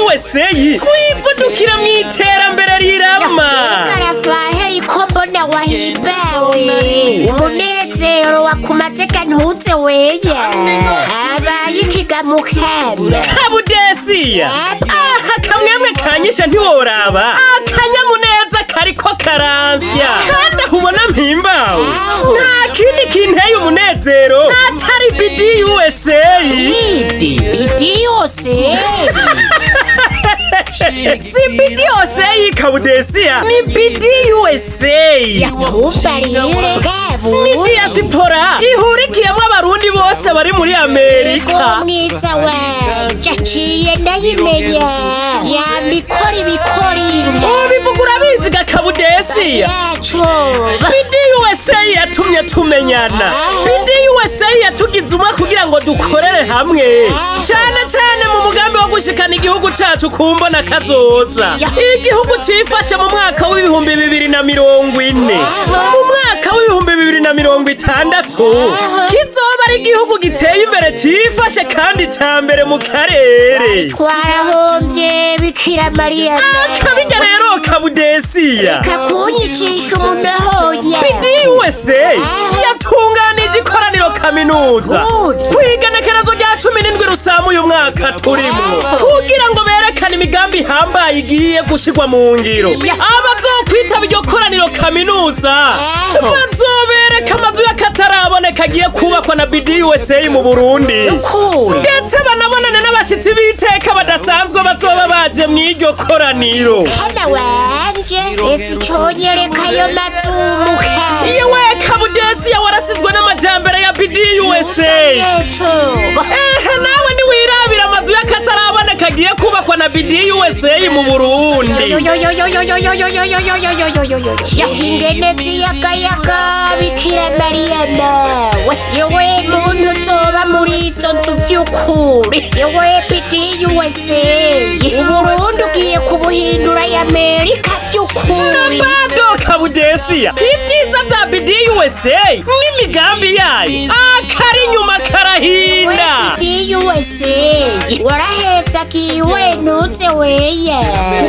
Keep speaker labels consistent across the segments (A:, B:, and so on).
A: USA twivudukira mu iterambere rirama.
B: Garafaheri ko mbona wahimbawe, umunezero wakumateka ntuze weye, habaye ikigamukana?
A: Kabudesiya, aha kamwemwe kanyisha ntiworaba, akanyamuneza kariko karansya, kandi aho ubona mpimbawe nta kindi kinteye umunezero atari BD USA.
B: Idi idi yose?
A: Si BD USA, Kabudesiya, ni BD USA.
B: Ntumbarire.
A: Ni
B: Bwabu
A: diaspora ihurikiyemo Abarundi bose bari muri Amerika.
B: Mwiza wanje aciye ndayimenya, yamikora ibikora inka.
A: Ubivuga urabizi ga Kabudesiya.
B: Yacu.
A: BD USA yatumye tumenyana. BD USA yatugize umwe kugira ngo dukorere hamwe, cyane cyane mu mugambi wo gushikana igihugu cacu ku mbona kazoza, igihugu cifashe mu mwaka w'2040. Mu mwaka w'2060 kizoba ari igihugu giteye imbere, cifashe kandi ca mbere mu karere.
B: Twarahombye, Bikira Mariya.
A: Akabirya rero, Kabudesiya.
B: Kakunyicisha umunahonya.
A: BD USA yatunganije ikoraniro kaminuza kw'igenekerezo rya 17 Rusamu uyu mwaka turimo, kugira ngo berekane imigambi ihambaye igiye gushirwa mu ngiro. Abazokwitaba iryo koraniro kaminuza bazobereka amazu y'akataraboneka agiye kubakwa na BD USA mu Burundi, ndetse banabonane n'abashitsi b'iteka badasanzwe bazoba baje mw'iryo koraniro.
B: Hana wanje, ese iconyereka ayo mazumuka?
A: Yewe Kabudesiya, warasizwe n'amajambere ya BD USA.
B: Yeco.
A: Ehe, nawe niwirabira amazu y'akataraboneka agiye kubakwa na BD USA mu Burundi.
B: Ingene ziyagayaga, Bikira Mariya nawe! Yewe muntu uzoba muri izo nzu vy'ukuri, yewe BD USA, Uburundi ugiye kubuhindura y'Amerika vy'ukuri.
A: Bado, Kabudesiya, ibyiza bya BD USA n'imigambi yayo akari inyuma karahinda.
B: BD USA warahezagiwe ntuze weye,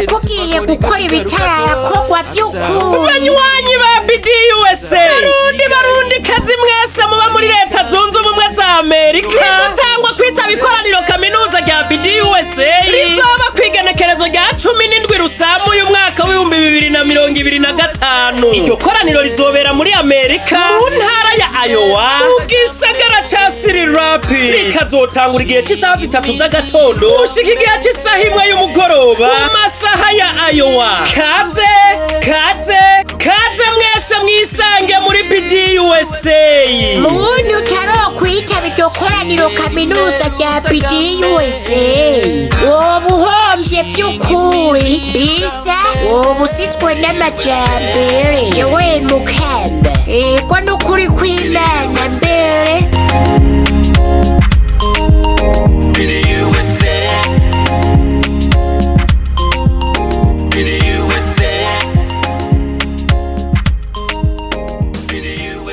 B: kuko ugiye gukora ibitarakorwa vy'ukuri.
A: Banywanyi ba BD USA, Barundi, Barundi kazi mwese muba muri Leta Zunze Ubumwe za Amerika, cyangwa kwitaba ikoraniro kaminuza rya BD USA rizoba kwigenekerezo rya 17 Rusamu uyu mwaka w'2025. Iryo koraniro rizobera muri Amerika, mu ntara ya Iowa, mu gisagara ca Cedar Rapids, rikazotangura igihe cy'isaha 3 z'agatondo gushika igihe cy'isaha 1 y'umugoroba ku masaha ya Iowa. Kaze, kaze, kaze mwese mwisange muri BD USA.
B: Muntu utarokwitaba iryo koraniro kaminuza rya BD USA, woba uhombye vy'ukuri, bisa woba usitswe n'amajambere. Yewe mukamba, ego n'ukuri kw'Imana.